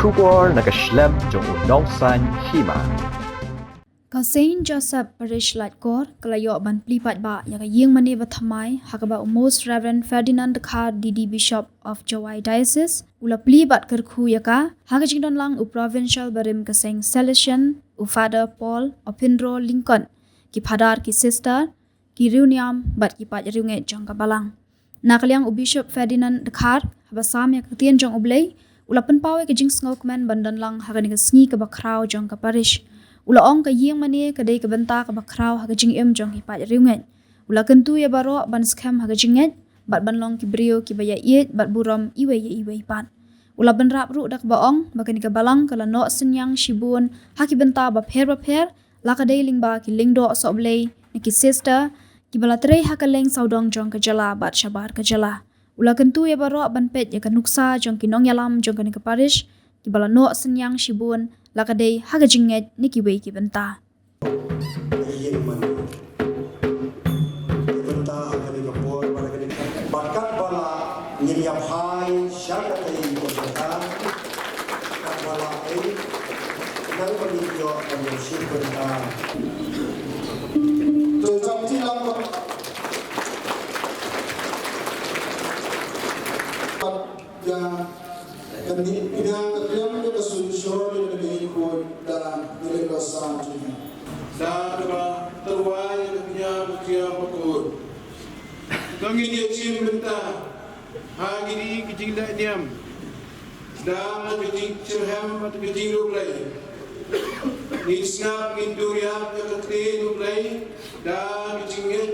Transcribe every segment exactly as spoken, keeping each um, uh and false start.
Khubor na ka shlem jong u nongsan hima. Ka Saint Joseph Parish Laitkor ka la ïoh ban plie paidbah ïa ka ïing mane ba thymmai ha kaba u Most Reverend Ferdinand Dkhar, D D Bishop of Jowai Diocese, u la plie bad kyrkhu ïa ka ha ka jingdonlang u Provincial barim ka seng Salesian, u Father Paul Opindro Lyngkot, ki phadar, ki sister, ki riewniam bad ki paid riewngeit jong ka balang. Na ka liang u Bishop Ferdinand Dkhar, haba sam ïa ka ktien jong U Blei, u la pynpaw ïa ka jingsngewkmen ban donlang ha kane ka sngi kaba khraw jong ka parish. U la ong ka ïing mane ka dei ka bynta kaba khraw ha ka jingim jong ki paid riewngeit. U la kyntu ïa baroh ban skhem ha ka jingngeit bad ban long ki briew kiba ïaieit bad burom iwei ïa iwei pat. U la bynrap ruh da kaba ong ba kane ka balang ka la noh synñiang shibun ha ki bynta bapher bapher, la ka dei lyngba ki lyngdoh sohblei na ki sister kiba la trei ha kylleng sawdong jong ka jylla bad shabar ka jylla. U la kyntu ïa baroh ban peit ïa ka nuksa jong ki nongïalam jong kane ka parish kiba la noh synñiang shibun, la ka dei ha ka jingngeit na kiwei ki bynta. Bynta ha kane ka por, bad kane ka, bad katba lah ngin ïa phai sha katei ka jaka, katba lah, eh, nang ba ngin ïoh ban ïa shim bynta. To, jam ti lang ba. Ïa kane, ïa ka riam ïa ka synshar ïa ka dei khuid da ngi leh ba sa jong ngi. Da kaba tyrwa ïa ka kñia ba kñia ba khuid. To ngin ïa shim bynta ha kine ki jingleh niam da ka jingshitrhem bad ka jingïohi Blei. Ngin sngap, ngin duriap ïa ka ktien U Blei da ka jingngeit,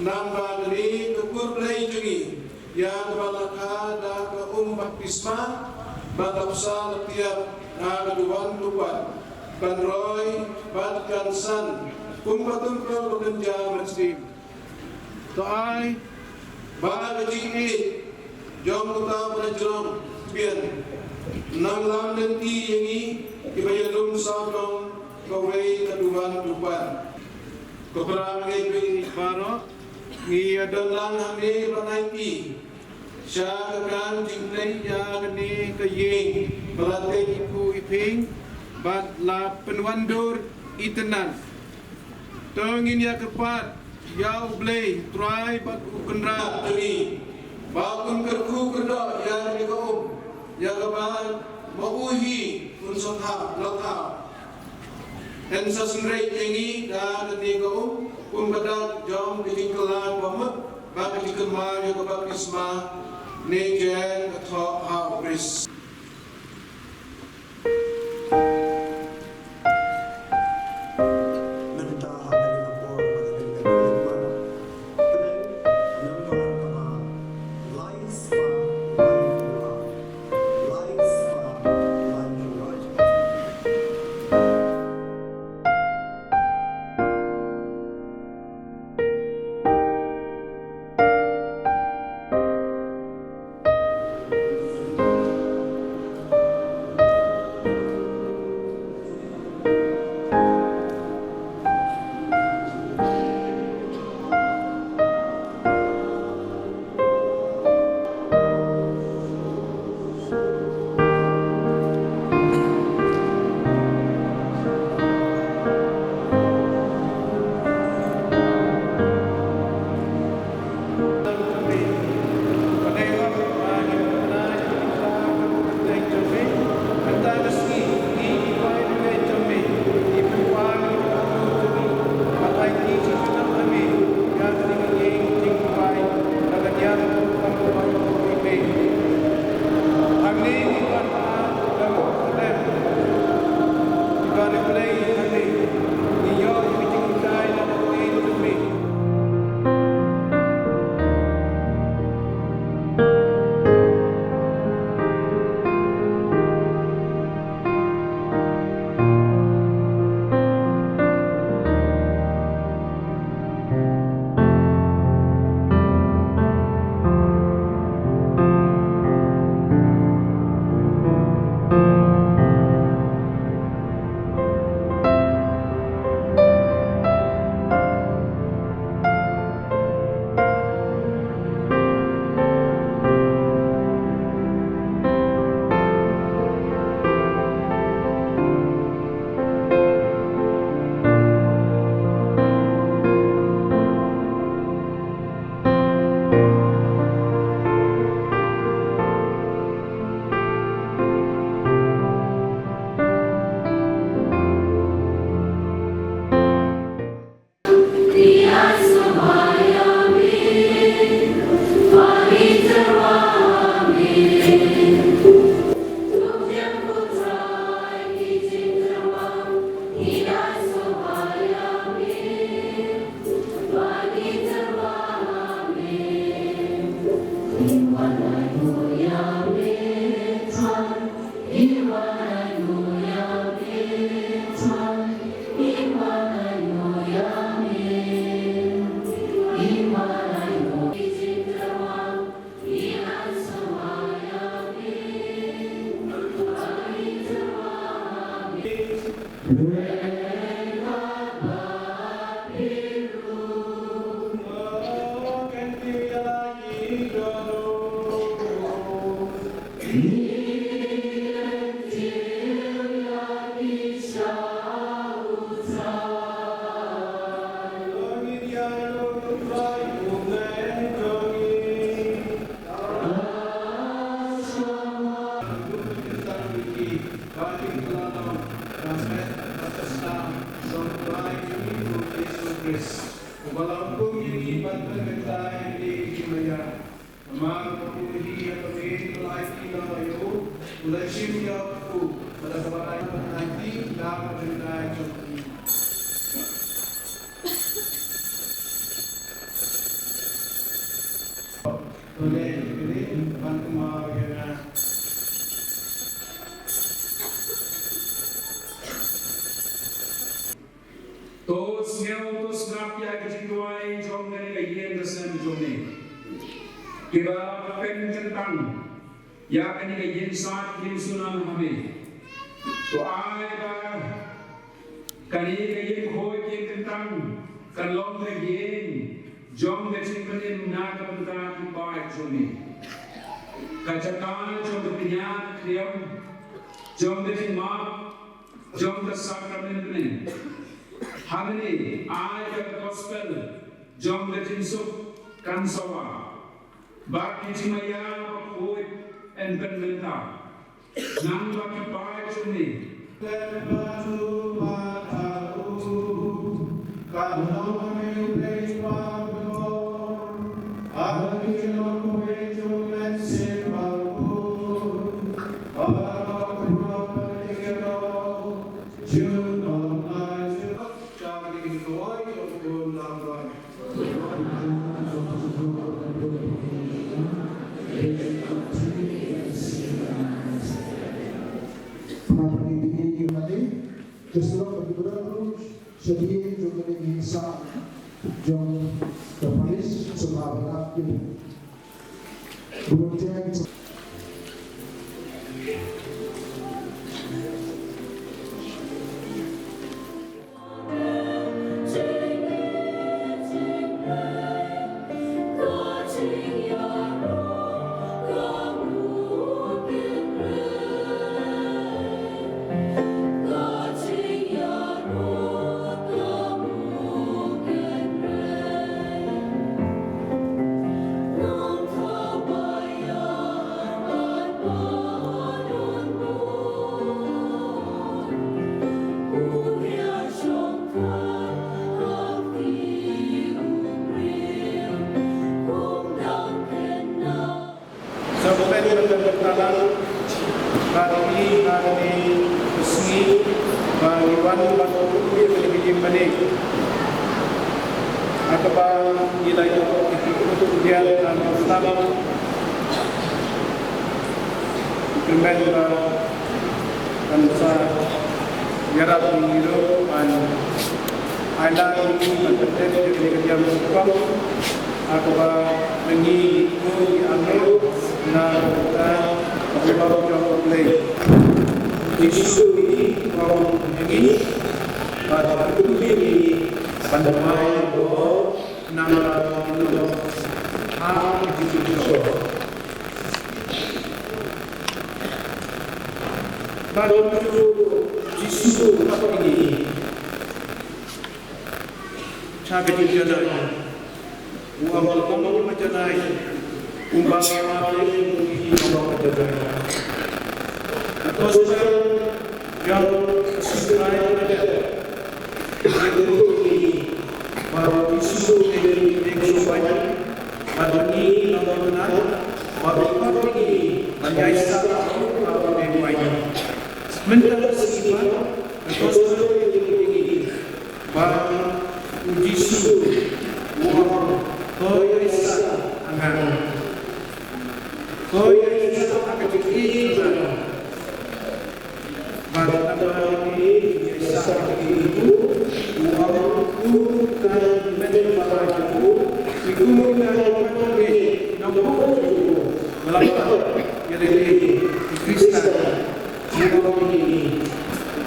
namar ba kane ka kur Blei jong ngi ïa kaba la kha da ka um baptisma, bad la bsa la tiap ha ka duwan dupan, ban roi bad kan san kum ka templ ba kynja mynsiem. To ai ba ka jingïeit jong uta uba la jrong biang nang lam lynti ïa ngi kiba ïalum sawdong kawei ka duwan dupan. Ko Trai, ngi baroh ngi ïa don lang hangne ban aiti sha ka kam jingïeit ïa kane ka ïing ba la tei i phuh i phieng bad la pynwandur itynnad. To ngin ïa kyrpad ïa U Blei Trai bad U Kynrad jong ngi ba un kyrkhu kyrdoh ïa kane ka um, ïa kaba ma u hi un sa thaw, la thaw. Yn sa synreit ïa ngi da kane ka um kum ka dak jong ka jingkylla ba mut bad ka jingkynmaw ïa ka baptisma ne jong ka thoh ha U Khrist. To sngap, to sngap ïa ka jingduwai jong kane ka ïing ka sem jong me. Kiba la pynkyntang ïa kane ka ïing sat ïing sunan ha me. To ai ba kane ka ïing khuid ïing kyntang kan long ka ïing jong ka jingpynim na ka bynta ki paid jong me. Ka jaka jong ka pynïaid khlieh, jong ka jingmap, jong ka sakramen bneng. Hangne ai ka gospel jong ka jingsuk kan sawa. Ba ki jingmaïa bakhuid yn pynmynta. Nang ba ki paid jong me. Just look at the Buddha Shadien jong ka ïing sah jong ka parish sha ba lap ïa. Sa bynta ban talang bad ngi ha kane ka sngi ba ngi wan ban ïoh ïa kane ka ïing mane. Ha kaba ngi la ïoh ïa ki kyntu dial na ka slam. Kyrmen ba kan sa ïarap ïa ngi ruh ban ai lad ïa ngi ban pyntip ïa kane ka dial suk pop. Ha kaba ngi ki angel na ka bynta ka jubab jong U Blei. Jisu ngi ong ïa ngi ba ka kyntu ïa ngi ban da mai ko nang ba ha Jisu Kristo. Ba Jisu ka ong ïa ngi. Cha ka jingjanai. U ong ba ong ba janai. Um ba ka ma le u ngi ong ba janai. Ka gospel jong ka Jisu Khrist ka dei. Ïa u ngi ba u Jisu u dei u dei u ba ngi ong ba janai. Ba u ngi ba ngi ba ngi ïa sa ba u dei u ba ngi. Mynta ka sngi ba ka gospel ka ïathuh ïa ngi ba u Jisu u ong, to ïaisah ha nga, to ïaisah ha ka jingïeit jong nga. Bad namar ngi ïaisah ha ka jingïeit jong u, u ong u kan meh bha ïa u, ki kum ki kan meh nongbuh jong u. Lada ïa lei lei ki Khristan. Jisu u ong ïa ngi,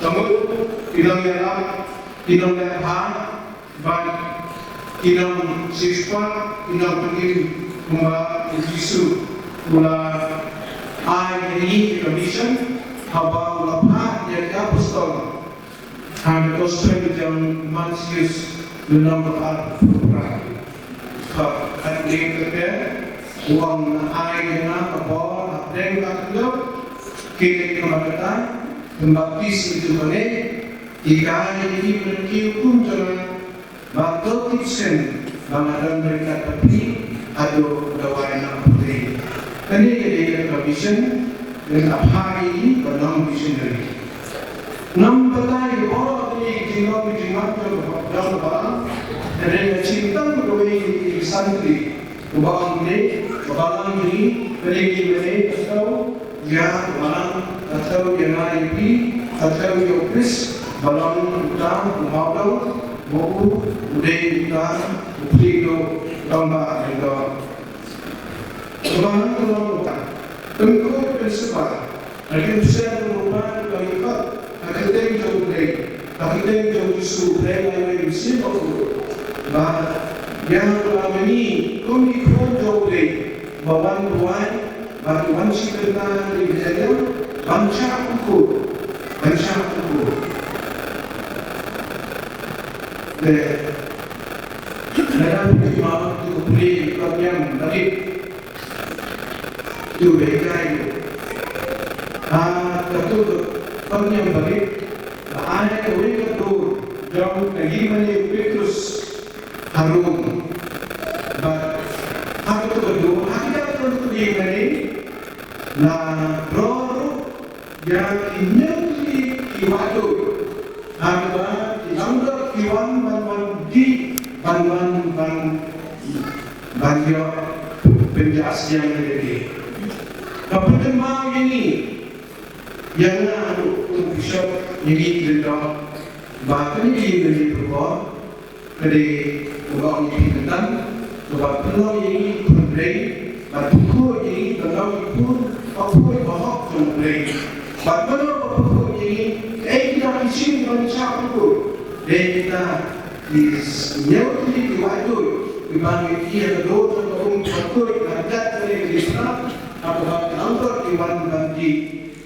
ka mut ki nongïalam, ki nongïalam, bad ki nongsiewspah, ki nongpynim, kumba u Jisu u la ai ïa ngi ka mission, haba u la phah ïa ki apostol. Ha ka gospel jong u Mathaios lynnong ba arphew phra, dkhot khatlai, u ong, "Nga ai ïa nga ka bor hapdeng ka khyndew, kynnoh ïa nga ba kata, pynbaptis ïa ki bangeit, hikai ïa ki ban kiew kum jong nga, bad to tip shen ba nga don ryngkat bad phi haduh ka dawai na pyrthei." Kane ka dei ka mission, ngan ap ha ïa ki ba long missionary. Ngam batai baroh kine ki jinglong ki jingman jong ka, jong ka balang. Hynrei nga shim tang kawei ki santri uba ong, kane ka balang jong ngi, kane ka balang jong ngi, ka thew ïa ka balang, ka thew ïa nga ïa phi, ka thew ïa u Khrist ba long uta u mawdong, ba u dei uta u khlieh duh rangbah lyngdoh. Ka balang ka long uta, pynkhuid pynsuba, ha ki bseiñ jong u Baibl, ba ngi khot ha ka kyrteng jong U Blei, ha ka kyrteng jong U Jisu, U Blei, U Blei, U Mynsiem Bakhuid. Ba ïa kaba ma ngi kum ki khun jong U Blei, ba wan duwai, ba ki wan shim bynta ha ka ri ka jong, ban shah pynkhuid, ban shah pynkhuid. Te lada phi ma tu U Blei, ba ngi ym ba ngi Te u dei kai. Ha katu ka pynïam barit, la ai kawei ka dur jong ka ïingmane u Petrus ha Rom. Bad ha katu ka dur, ha katu ka ïingmane, la roi ruh ïa ki hynñiew tylli ki wahduid. Haba ki langbrot ki wan ban wan dih, ban wan ban, ban ïoh pynjah syiar ïa lade. Ka pynkynmaw ïa ngi, ïa nga ruh kum u bishop, ïa ngi ki lyngdoh, ba kane ka ïing kane ka por, ka dei ka long ïa phi mynta, kaba pynlong ïa ngi ki khun Blei, bad pynkhuid ïa ngi ban long ki khun bakhuid bahok jong U Blei. Bad mano ba pynkhuid ïa ngi, kaei kita ki sien ban shah pynkhuid? Dei kita ki hynñiew tylli ki wahduid, kiba ngi ïa ka dur jong ka um bakhuid, bad kat ka dei ka dei ka, ha kaba ki langbrot ki wan ban dih.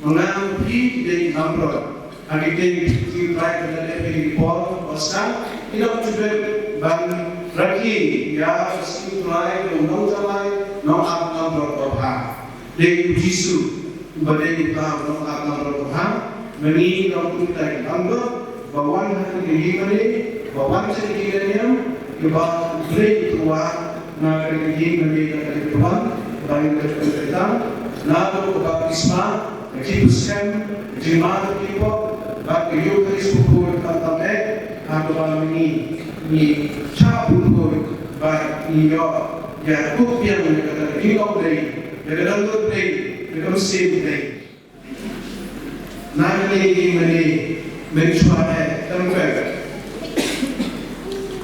Ma nga ma phi ki dei ki langbrot. Ha ki ktien ki Trai ka la leh ïa ki por ba sdang, ki dang shu dep ban rakhe ïa ka sngi Trai ka nongjalai, nongat langbrot babha. Dei u Jisu uba dei uta u nongat langbrot babha. Ma ngi long kum kita ki langbrot ba wan ha kane ka ïing mane, ba wan sha kane ka niam, kiba U Blei u tyrwa na kane ka ïing mane, na kane ka wan, ba ngi ka ïing mane, naduh ka baptisma, ka jingpyrsem, ka jingmane ka jingpop, bad ka Eukharist bakhuid khamtam eh, ha kaba ma ngi, ngi shah pynkhuid, bad ngi ïoh ïa ka kup biang ïa kata ka jinglong Blei, ïa ka dohnud Blei, ïa ka mynsiem Blei. Na kane ka ïing mane, mynshuwa eh, tang pep,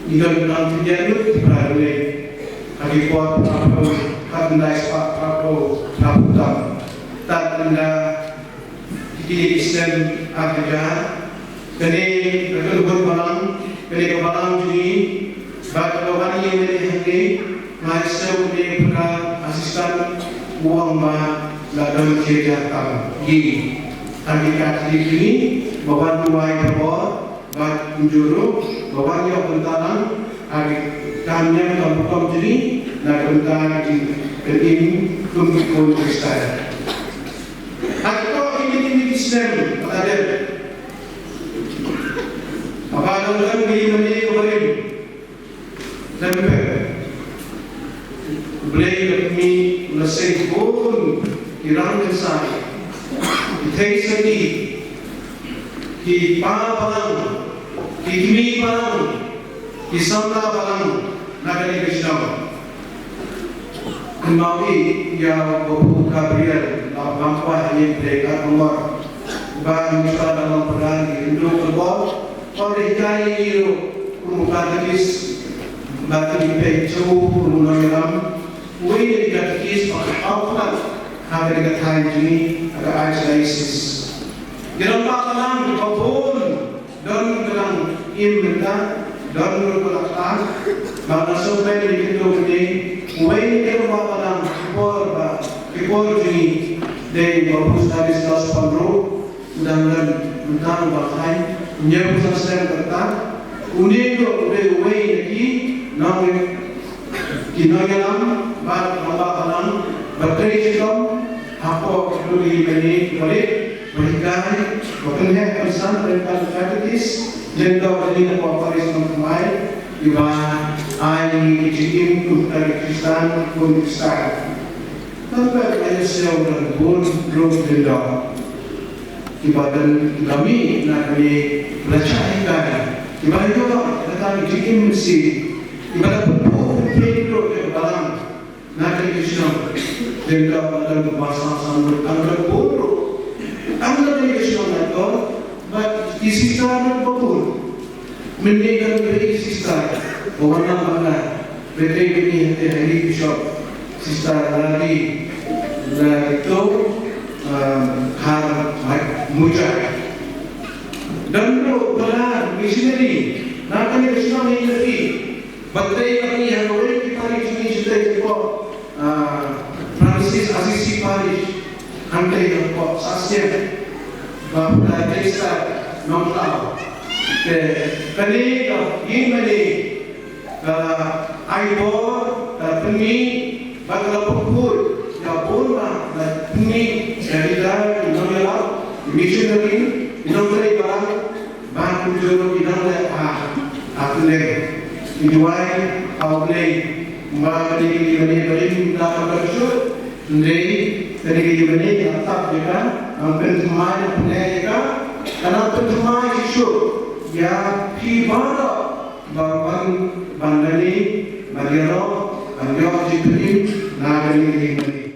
ngi don nang pynïaid lut ki para bangeit ha ki por phra phew, khatkhyndai spah phra phew, phra phew tam. Tad ynda kine ki snem ar hajar, kane ka kynhun balang, kane ka balang jong ngi, bad kaba wan ïa ngi hangne, nga sngew u dei u Phadar Assistant u ong ba la don shi hajar tam ngi. Tang kita ki jong ngi ba wan duwai ka bor, bad kumjuh ruh ba wan ïoh bynta lang ha ka niam ka rukom jong ngi na ka bynta ka jingim kum ki khun Khristan. Ha kito kine ki snem ba la dep, haba dang don ka ïing mane kaba rim, lem pep, U Blei u la pynmih, u la seng bun ki rangkynsai, ki theisotti, ki pa balang, ki kmie balang, ki samla balang na kane ka shnong. Kynmaw ïa u Babu Gabriel, ba kwah ïa U Blei ka kongor, ba ngi sa da long pyrshah ïa u Babu, ba u dei hikai ïa u kum u katekis. Ba ki peit shuh kum u nongïalam, uwei na ki katekist ba ka hap palat ha ka dei ka thaiñ jong ngi ha ka archdiocese. Ki rangbah balang kiba bun don ka dang im mynta, don ruh ka la khlad. Ba nga sngewbha ïa kito kine, uwei na ki rangbah balang ki por ba ki por jong ngi dei ba u Stanislaus Pyngrope. U dang don mynta u ba khlaiñ, u ñiew u sa sdang kata. Une ruh u dei uwei na ki nong, ki nongïalam bad rangbah balang ba trei shitom hapoh ka dei mane ki ba leit ba hikai ba pynheh pynsan, ba hikai katekist, lyngdoh da ngi hapoh parish Nongthymmai, kiba ai ïa ngi ki jingim kum ki Khristan, kum ki Khristan. Tang ba ïa sngewbha don bun ruh lyngdoh. Kiba don, kiba mih na kane ka jaka hikai, kiba ïoh kata ka jingim mynsiem, kiba la pynphut pynphut ruh ïa ka balang na kane ka shnong. Lyngdoh na don ba san san ruh, tang don bun ruh. Tang don kane ka shnong na don, bad ki sister ruh ba bun. Mynne don ba ïa ki sister ba wan lang ba nga, ba trei ba ngi hangtei ha ri Bishop, Sister Lali, Lali to, um, Har Mujai. Don ruh ba la missionary na kane ka shnong ïa ki. Ba trei ba ngi ha kawei ki parish jong ngi shatei hapoh, ah, Francis Assisi Parish. Hangtei hapoh Sasien. Ba pynlait Dexter Nongthaw. Te kane ka ïing mane ka ai bor, ka pynmih, bad ka la pynphut ïa bun, ba la pynmih ïa kita ki nongïalam, ki missionary, ki nongtrei balang, bad kumjuh ruh ki nongleh ha, ha pdeng. Ngi duwai ha U Blei ba kane ka ïing mane ba rim da ka ba shu, hynrei kane ka ïing mane ka tap ïa ka, nang pynthymmai, nang pyneh ïa ka, ka nang pynthymmai shuh shuh ïa phi baroh ba wan ban lane ban ïaroh ban ïoh jingpynim na kane ka ïing mane.